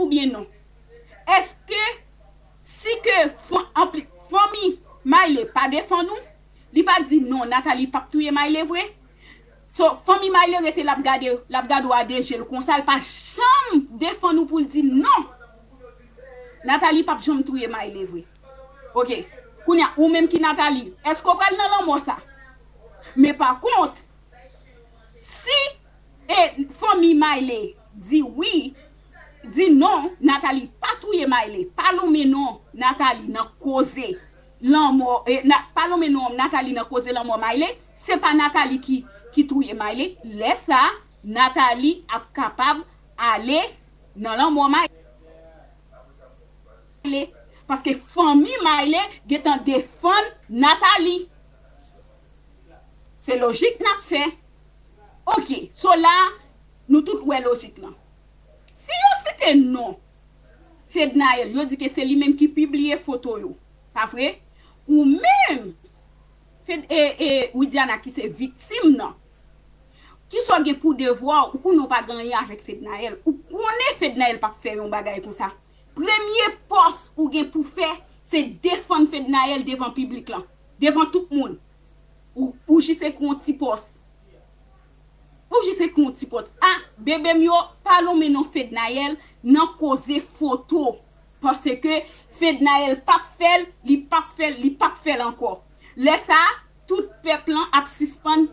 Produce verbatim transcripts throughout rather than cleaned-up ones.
oubyen non? Èske si ke fan- anpli- fanmi Mayle pa defann ou, li pa di non, Nathalie p ap touye Mayle vre? So, fanmi Mayle rete l ap gade, l ap gade w a de je l konsa, l pa janm defann ou pou l di non, Nathalie p ap janm touye Mayle vre. Oke. Kounye a, ou menm ki Nathalie, èske w pral nan lanmò sa? Men pa kont, si e fanmi Mayle di wi, di non, Nathalie pa touye Mayle, pa lonmen non Nathalie nan koze lanmò, e, na, pa lonmen non Nathalie nan koze lanmò Mayle, se pa Nathalie ki, ki touye Mayle, lè sa, Nathalie ap kapab ale nan lanmò Mayle. Paske fanmi Mayle gentan defann Nathalie. Se lojik n ap fè. Oke, so la, nou tout wè lojik lan. Si yo site non Fednaelle, yo di ke se li menm ki pibliye foto yo, pa vre? Ou menm, Fed, e, e, Widiana ki se viktim nan, kisa w gen pou devwa w? Ou konnen w pa gen anyen avèk Fednaelle. Ou konnen Fednaelle p ap fè yon bagay konsa. Premye pòs ou gen pou fè, se defann Fednaelle devan piblik lan, devan tout moun. Ou, ou jis ekri yon ti pòs. Ou jis ekri yon ti pòs. A, bebe m yo, pa lonmen non Fednaelle nan koze foto. Paske Fednaelle p ap fè l, li p ap fè l, li p ap fè l ankò. Lè sa a, tout pèp lan ap sispann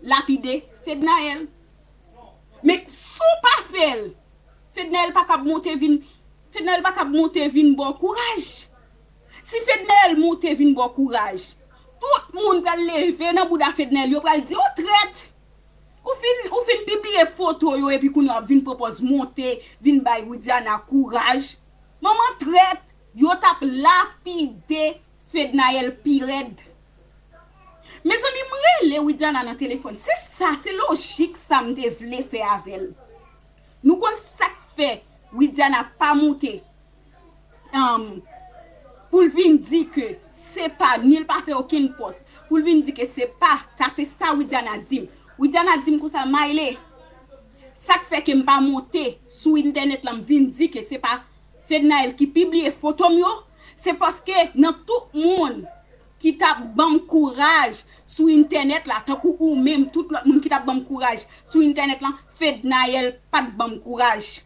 lapide Fednaelle. Men si w pa fè l, Fednaelle pa kab monte vin, Fednaelle pa kab monte vin ba w kouraj. Si Fednaelle monte vin ba w kouraj, tout moun pral leve nan bouda Fednaelle, yo pral di, "O trèt! Ou fin, ou fin pibliye foto yo epi kounye a w ap vin pran pòz monte, vin bay Widiana kouraj." Manman trèt, yo t ap lapide Fednaelle pi rèd. Mezanmi, m rele Widiana nan telefòn. Se sa, se lojik sa m te vle fè avè l. Nou konn sa k fè Widiana pa monte, um, pou l vin di ke se pa, ni l pa fè okenn pòs, pou l vin di ke se pa, sa se sa Widiana di m. Widiana di m konsa, "Mayle, sa k fè ke m pa monte sou entènèt lan, m vin di ke se pa Fednaelle ki pibliye foto m yo, se paske nan tout moun ki t ap ban m kouraj sou entènèt la, tankou ou menm, tout lòt moun ki t ap ban m kouraj sou entènèt lan, Fednaelle pa t ban m kouraj."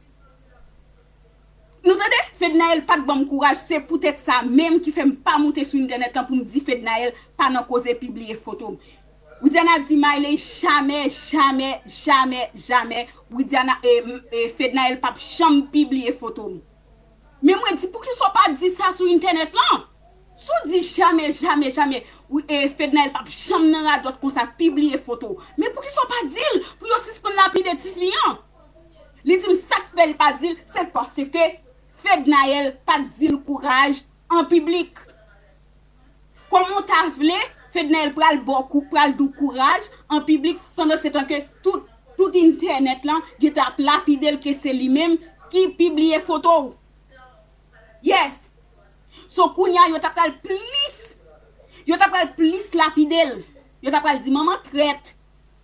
Nou tande? Fednaelle pa t ban m kouraj, se poutèt sa menm ki fè m pa monte sou entènèt lan pou m di Fednaelle pa nan koze pibliye foto m. Widiana di Mayle jamè, jamè, jamè, jamè, Widiana, e, e, Fednaelle p ap janm pibliye foto m. Men mwen di, poukisa w pa di sa sou entènèt lan? Si w di jamè, jamè, jamè, wi, e, Fednaelle p ap janm nan radòt konsa pibliye foto w. Men poukisa w pa di l pou yo sispann lapide tifi an? Li di m sa k fè l pa di l, se paske Fednaelle pa t di l kouraj an piblik. Kòman w ta vle Fednaelle pral ba w kou, pral di w kouraj an piblik, pandan se tan ke tout, tout entènèt lan gentan ap lapide l ke se li menm ki pibliye foto w? Yes. So, kounye a, yo ta pral plis, yo ta pral plis lapide l. Yo ta pral di, "Manman trèt,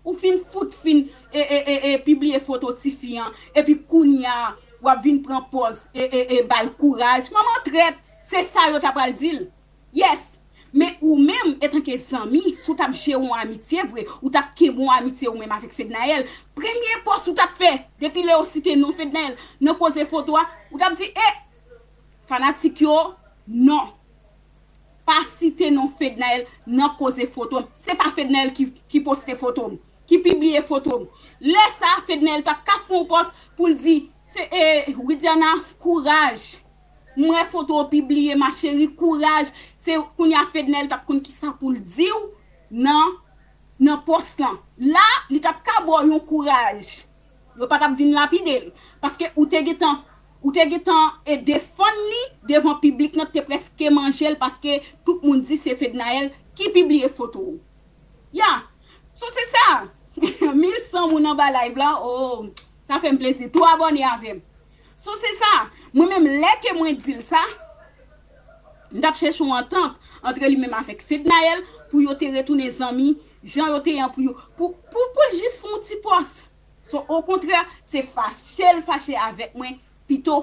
ou fin fout fin, e, e, e, e, pibliye foto tifi an, epi kounye a, w ap vin pran pòz, e, e, e, ba l kouraj. Manman trèt." Se sa yo ta pral di l. Yes. Men ou menm, etanke zanmi, si w t ap jere yon amitye vre, ou t ap kenbe yon amitye ou menm avèk Fednaelle, premye pòs ou t ap fè, depi lè yo site non Fednaelle nan koze foto a, ou t ap di, "E, fanatik yo, non. Pa site non Fednaelle nan koze foto m. Se pa Fednaelle ki, ki poste foto m, ki pibliye foto m." Lè sa a, Fednaelle t ap ka fè yon pòs pou l di, "Fe-, e, Widiana, kouraj. M wè foto w pibliye, ma chérie, kouraj." Se kounye a Fednaelle t ap konn kisa pou l di w nan, nan pòs lan. La, li t ap ka ba w yon kouraj. Yo pa t ap vin lapide l. Paske ou te gentan, ou te gentan, e, defann li devan piblik lan, te prèske manje l paske tout moun di se Fednaelle ki pibliye foto w. Ya, so se sa. Mil san moun anba live la, oh, sa fè m plezi. Tou abòne avè m. So se sa. Mwen menm, lè ke mwen di l sa, m t ap chèche yon antant antre li menm avèk Fednaelle pou yo te retounen zanmi, jan yo te ye an pou yo, pou, pou, pou l jis fè yon ti pòs. So, okontrè, se fache l fache avèk mwen pito.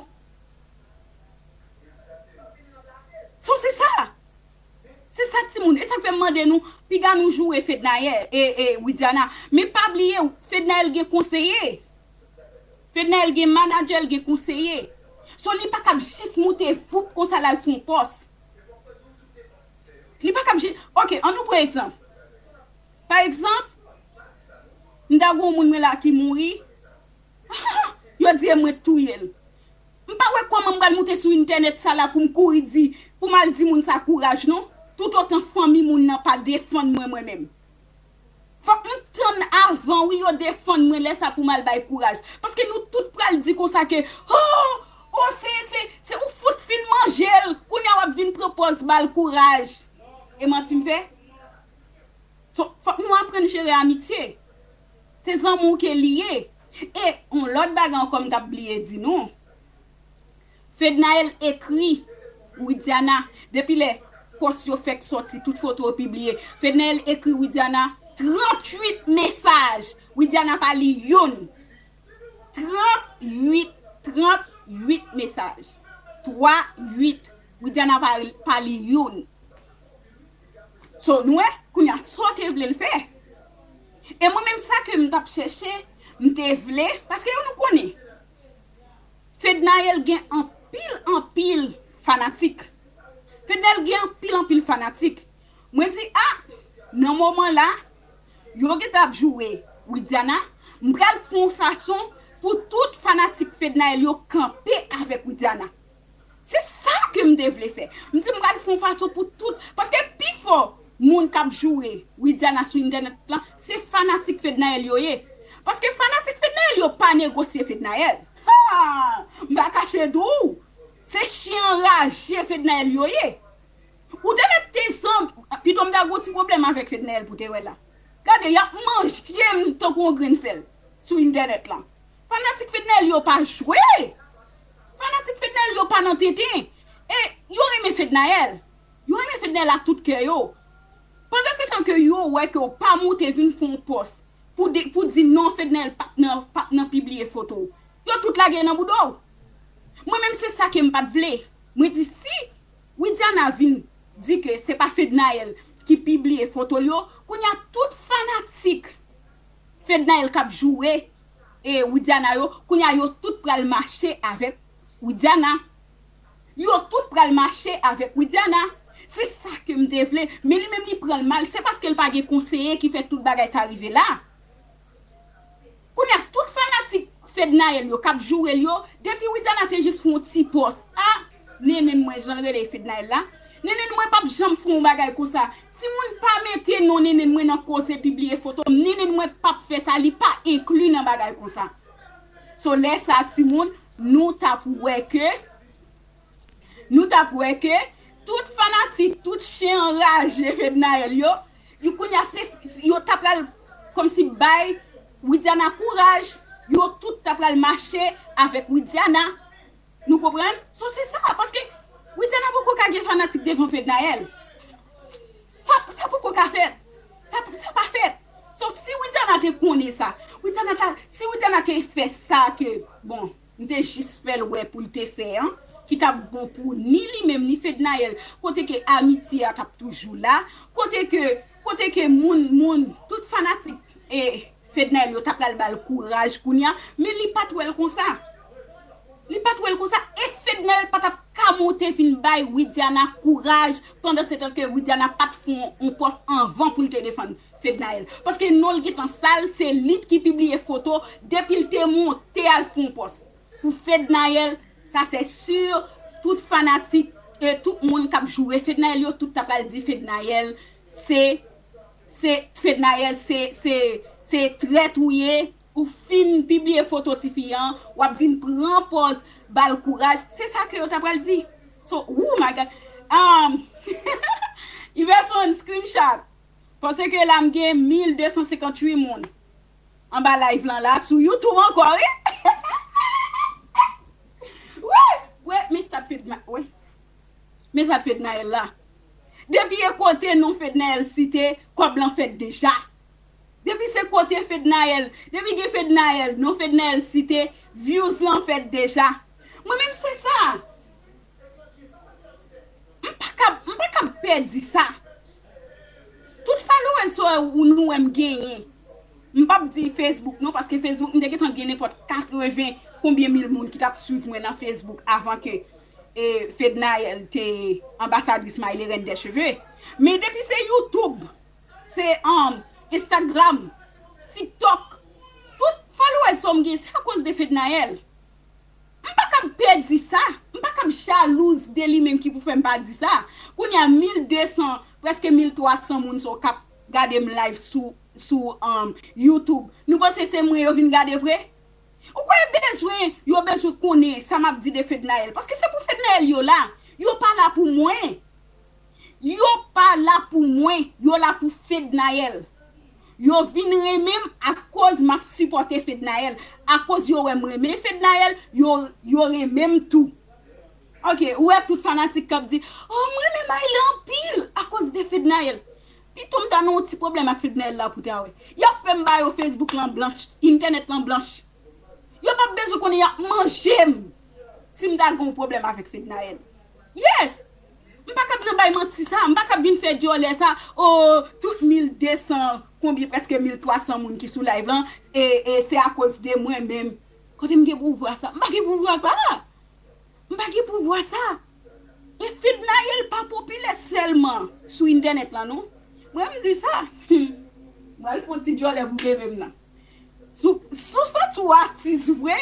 moun. E sa k fè m mande nou, piga nou joure Fednaelle e, e Widiana. Men pa bliye, Fednaelle gen konseye. Fednaelle gen manadjè, l gen konseye. So, li pa kab jis moute voup konsa l al fè yon pòs. Li pa kab jis, ok, ann nou pran egzanp. Pa egzanp, m ta gen yon moun mwen la ki mouri, yo di e mwen t touye l. M pa wè kòman m pral moute sou entènèt sa la pou m kouri di, pou m al di moun sa kouraj non. Toutotan fanmi moun nan pa defann mwen, mwen menm. Fòk m tann avan, wi, yo defann mwen lè sa pou m al bay kouraj. Paske nou tout pral di konsa ke, oh, oh, se, se, se ou fout fin manje l. Kounye a w ap vin pran pòz ba l kouraj. E manti m fè? So, fòk nou aprann jere amitye. Se zanmi w ke li ye. E yon lòt bagay ankò m t ap bliye di nou. Fednaelle ekri Widiana, depi lè pòs yo fèk sòti, tout foto yo pibliye. Fednaelle ekri Widiana tranntuit mesaj. Widiana pa li youn. Tranntuit, tranntuit mesaj. Twa uit. Widiana pa, pa li youn. So, nou wè, kounye a, sa w te vle l fè. E mwen menm sa ke m t ap chèche, m te vle, paske nou konnen, Fednaelle gen anpil, anpil fanatik. Fednaelle gen anpil, anpil fanatik. Mwen di, ah, nan moman la, yo gentan ap joure Widiana, m pral fè yon fason pou tout fanatik Fednaelle yo kanpe avèk Widiana. Se sa ke m te vle fè. M di m pral fè yon fason pou tout, paske pifò moun k ap joure Widiana sou entènèt lan, se fanatik Fednaelle yo ye. Paske fanatik Fednaelle yo pa negosye Fednaelle. Ha! M pa kache di w, se chen anraje Fednaelle yo ye. Ou te mèt te zanmi, pito m ta gen yon ti pwoblèm avèk Fednaelle pou te wè la. Gade, y ap manje m tankou yon grenn sèl sou entènèt lan. Fanatik Fednaelle yo pa jwe. Fanatik Fednaelle yo pa nan tenten. E yo renmen Fednaelle. Yo renmen Fednaelle ak tout kè yo. Pandan se tan ke yo wè ke w pa moute vin fè yon pòs pou, de, pou di non, Fednaelle p ap nan, p ap nan pibliye foto w, yo tout lage nan bouda w. Mwen menm se sa ke m pa t vle. Mwen di si Widiana vin di ke se pa Fednaelle ki pibliye foto l yo, kounye a tout fanatik Fednaelle k ap joure e Widiana yo, kounye a yo tout pral mache avèk Widiana. Yo tout pral mache avèk Widiana. Se sa ke m te vle. Men li menm li pran l mal. Se paske l pa gen konseye ki fè tout bagay sa rive la. Kounye a, tout fanatik Fednaelle yo k ap joure l yo, depi Widiana te jis fè yon ti pòs. Ah, Nenen mwen, jan l rele Fednaelle la. Nenen mwen p ap janm fè yon bagay konsa. Timoun pa mete non Nenen mwen nan koze pibliye foto m. Nenen mwen p ap fè sa, li pa enkli nan bagay konsa. So, lè sa, timoun, nou t ap wè ke, nou t ap wè ke tout fanatik, tout chen anraje Fednaelle yo, yo kounye a se, yo t ap pral kòmsi bay Widiana kouraj, yo tout t ap pral mache avèk Widiana. Nou konprann? So, se sa, paske Widiana poko ka gen fanatik devan Fednaelle. Sa, sa poko ka fèt. Sa, sa pa fèt. So, si Widiana te konnen sa, Widiana ta, si Widiana te fè sa ke, bon, m te jis fè l wè pou l te fè an, ki t ap bon pou ni li menm, ni Fednaelle, kote ke amitye a t ap toujou la, kote ke, kote ke moun, moun, tout fanatik, e, Fednaelle yo ta pral ba l kouraj kounye a, men li pa t wè l konsa. Li pa t wè l konsa, e Fednaelle pa t ap ka monte vin bay Widiana kouraj, pandan se tan ke Widiana pa t fè yon, yon pòs anvan pou l te defann Fednaelle. Paske non l gentan sal, se li ki pibliye foto, depi l te monte al fè yon pòs. Pou Fednaelle, sa se si, tout fanatik, e tout moun k ap joure Fednaelle yo, tout ta pral di Fednaelle, se, se Fednaelle, se, se, se trèt ou ye, ou fin pibliye foto tifi an, w ap vin pran pòz ba l kouraj. Se sa ke yo ta pral di. So, oh my God. Um, Iverson, screenshot. Panse ke la m gen mil de san senkant uit moun anba live lan la sou YouTube ankò, wi. Wi, wi, men sa t fè, wi. Men sa t fè Naël la. Depi e kote non Fednaelle site, kòb lan fèt deja. Depi se kote Fednaelle, depi gen Fednaelle, non Fednaelle site, views lan fèt deja. Mwen menm se sa. M pa ka, m pa ka pèdi sa. ou nou wè m genyen. M p ap di Facebook non, paske Facebook m te gentan gen nenpòt katreven konbyen mil moun ki t ap swiv mwen nan Facebook avan ke e, Fednaelle te anbasadris Maï Lérène des Cheveux. Men depi se YouTube, se um, Instagram, TikTok, tout followers sa m gen, se akoz de Fednaelle. M pa kab pè di sa. M pa kab jalouz de li menm ki pou fè m pa di sa. Kounye a mil de san, prèske mil twa san moun sa k ap gade m live sou, sou um, YouTube. Nou panse se mwen yo vin gade vre? Ou kwè bezwen, yo bezwen konnen sa m ap di de Fednaelle? Paske se pou Fednaelle yo la. Yo pa la pou mwen. Yo pa la pou mwen. Yo la pou Fednaelle. Yo vin renmen m akoz m ap sipòte Fednaelle. Akoz yo wè m renmen Fednaelle, yo, yo renmen m tou. Ok, ou wè tout fanatik k ap di, oh, m renmen Maï Lé anpil akoz de Fednaelle. Pito m ta nan yon ti pwoblèm ak Fednaelle la pou ta wè. Y ap fè m ba yo Facebook lan blanch, entènèt lan blanch. Yo p ap bezwen konnen y ap manje m si m ta gen yon pwoblèm avèk Fednaelle. Yes! M pa kab nan bay manti sa, m pa kab vin fè dyòlè sa, oh, tout mil de san, konbyen, prèske mil twa san moun ki sou live lan, e, e se akoz de mwen menm. Kote m gen pouvwa sa? M pa gen pouvwa sa. M pa gen pouvwa sa. E Fednaelle pa popilè sèlman sou entènèt lan non. Mwen m di sa. M pral fè yon ti dyòlè pou bebe m nan. Si w, si w santi w atis vre,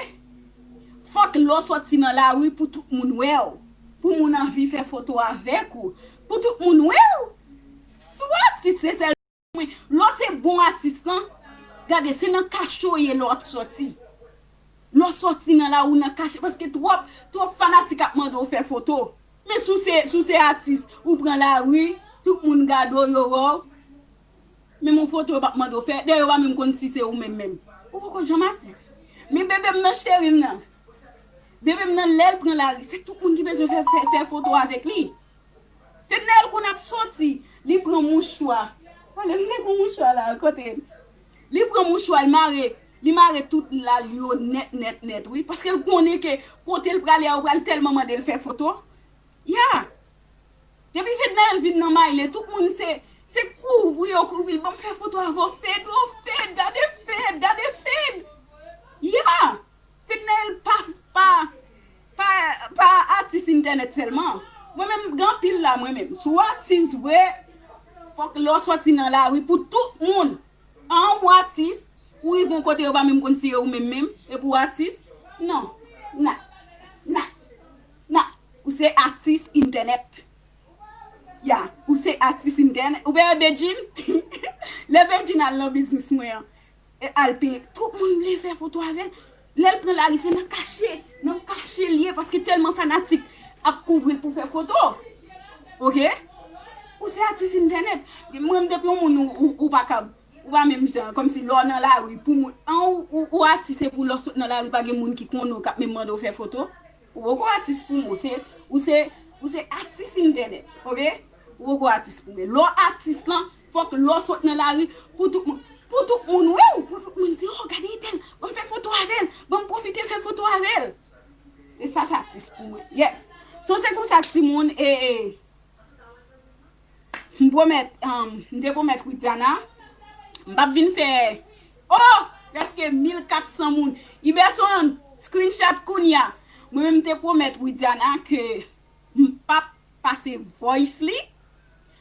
fòk lè w sòti nan lari pou tout moun wè w. Pou moun anvi fè foto avèk ou. Pou tout moun wè w. Si w atis, se sèl mwen. Lè w se bon atis lan, gade, se nan kache w ye lè w ap sòti. Lè w sòti nan lari w nan kache, paske twòp, twòp fanatik ap mande w fè foto. Men si w se, si w se atis, ou pran lari, tout moun gade w, yo wè w. Menm yon foto yo p ap mande w fè. Dayè yo pa menm konn si se ou menm menm. Ou poko janm atis. Men bebe m nan, cheri m nan. Bebe m nan, lè l pran lari, se tout moun ki bezwen fè, fè, fè foto avèk li. Fednaelle konn ap sòti, li pran mouchwa. Ale, m te gon mouchwa la, kote l? Li pran mouchwa, li mare, li mare tout lal yo nèt, nèt, nèt, wi. Paske l konnen ke kote l prale a, yo pral tèlman mande l fè foto. Ya! Depi Fednaelle vin nan Maï Lé, tout moun se, se kouvri yo kouvri l. Ban m fè foto avè w, Fed, oh, Fed, gade Fed, gade Fed! Ya! Fednaelle pa, pa, pa, pa atis entènèt sèlman. Mwen menm, gen anpil la, mwen menm. Si w atis vre, fòk lè w sòti nan lari pou tout moun. An, ou atis, ou rive yon kote yo pa menm konn si e ou menm menm, epi w atis. Non. Na. Na. Na. Ou se atis entènèt. Ya, ou se atis entènèt. Ou wè Bedjine? Lè Bedjine al nan biznis mwen an, e al peye. Tout moun vle fè foto avè l. Lè l pran lari, se nan kache, nan kache l ye, paske tèlman fanatik ap kouvri l pou fè foto. Oke? Ou se atis entènèt. Mwen, m depi yon moun ou, ou, ou pa kab, ou pa menm jan, kòmsi lè w nan lari, pou moun, an, ou, ou, ou atis, se pou lè w sot nan lari, pa gen moun ki konnen w, k ap menm mande w fè foto. Ou poko atis pou mwen, se, ou se, ou se atis entènèt, oke? Ou poko atis pou mwen. Lè w atis lan, fòk lè w sot nan lari, pou tout moun, pou tout moun wè w, pou tout moun di, oh, gade entèl, ban m fè foto avè l, ban m pwofite fè foto avè l. Se sa k atis pou mwen. Yes. So, se konsa, timoun, e, e, m pwomèt, um, m te pwomèt Widiana, m p ap vin fè, oh, prèske mil kat san moun. Iberson, screenshot kounye a. Mwen menm, m te pwomèt Widiana ke m p ap pase voice li,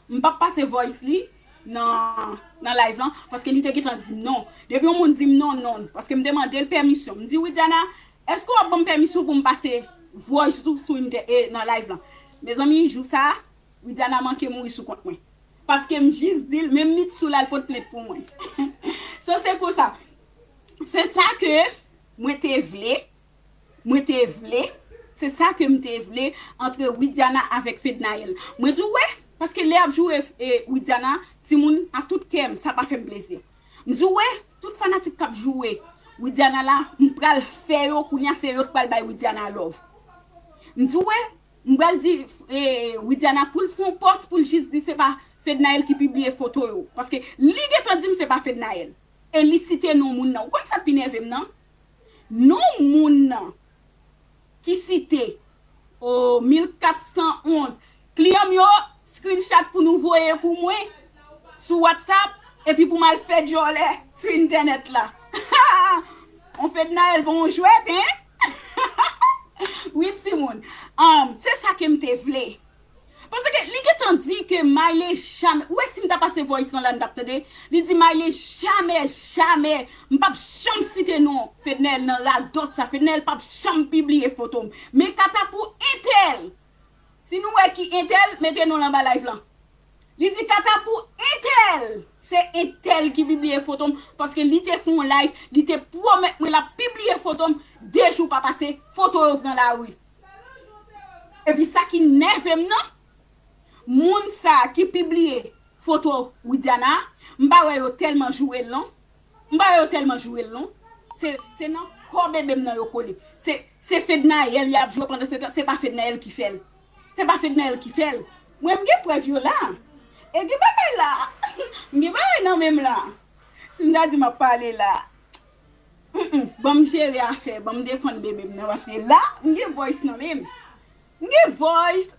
m p ap pase voice li nan, nan live lan, paske li te gentan di m non. Depi yon moun di m non, non, paske m te mande l pèmisyon. M di, Widiana, èske w ap ban m pèmisyon pou m pase voice ou sou entè-, e, nan live lan? Mezanmi, jou sa, Widiana manke mouri sou kont mwen. Paske m jis di l, menm Mitsou la, l pot plent pou mwen. So, se konsa. Se sa ke mwen te vle. Mwen te vle. Se sa ke m te vle antre Widiana avèk Fednaelle. Mwen di w, wè, paske lè y ap joure, e, Widiana, timoun, a tout kè m, sa pa fè m plezi. M di w, wè, tout fanatik k ap joure Widiana la, m pral fè yo, kounye a se yo k pral bay Widiana love. M di w, wè, m pral di, e, Widiana pou l fè yon pòs, pou l jis di se pa Fednaelle ki pibliye foto yo. Paske li gentan di m se pa Fednaelle. E li site non moun nan. Ou konn sa k pi nève m nan? Non moun nan ki site, o, mil kat san onz. Kliyan m yo, screenshot pou nou voye pou mwen sou WhatsApp. Epi pou m al fè djòlè sou entènèt la. On Fednaelle pa on jwèt, hein? Wi, timoun. Um, se sa ke m te vle. Paske li gentan di ke Miley jamè, ou wè si m ta pase voice lan la, n t ap tande, li di Miley jamè, jamè, m p ap janm site non Fednaelle nan radòt sa, Fednaelle p ap janm pibliye foto m. Men kata pou entèl, si nou wè ki entèl, mete non l anba live lan. Li di kata pou entèl, se entèl ki pibliye foto m, paske li te fè yon live, li te pwomèt mwen l ap pibliye foto m, de jou pa pase, foto yo pran lari. Epi sa ki nève m nan, moun sa ki pibliye foto Widiana, m pa wè yo tèlman joure l non. M pa wè yo tèlman joure l non. Se, se nan kò bebe m nan yo kole. Se, se Fednaelle y ap joure pandan se tan, se pa Fednaelle ki fè l. Se pa Fednaelle ki fè l. Mwen m gen prèv yo la. E gen bagay la. M gen bagay nan men m la. Si m ta di m ap pale la. Mm, mm. Ban m jere afè, ban m defann bebe m nan, paske la, m gen voice nan men m. M gen voice.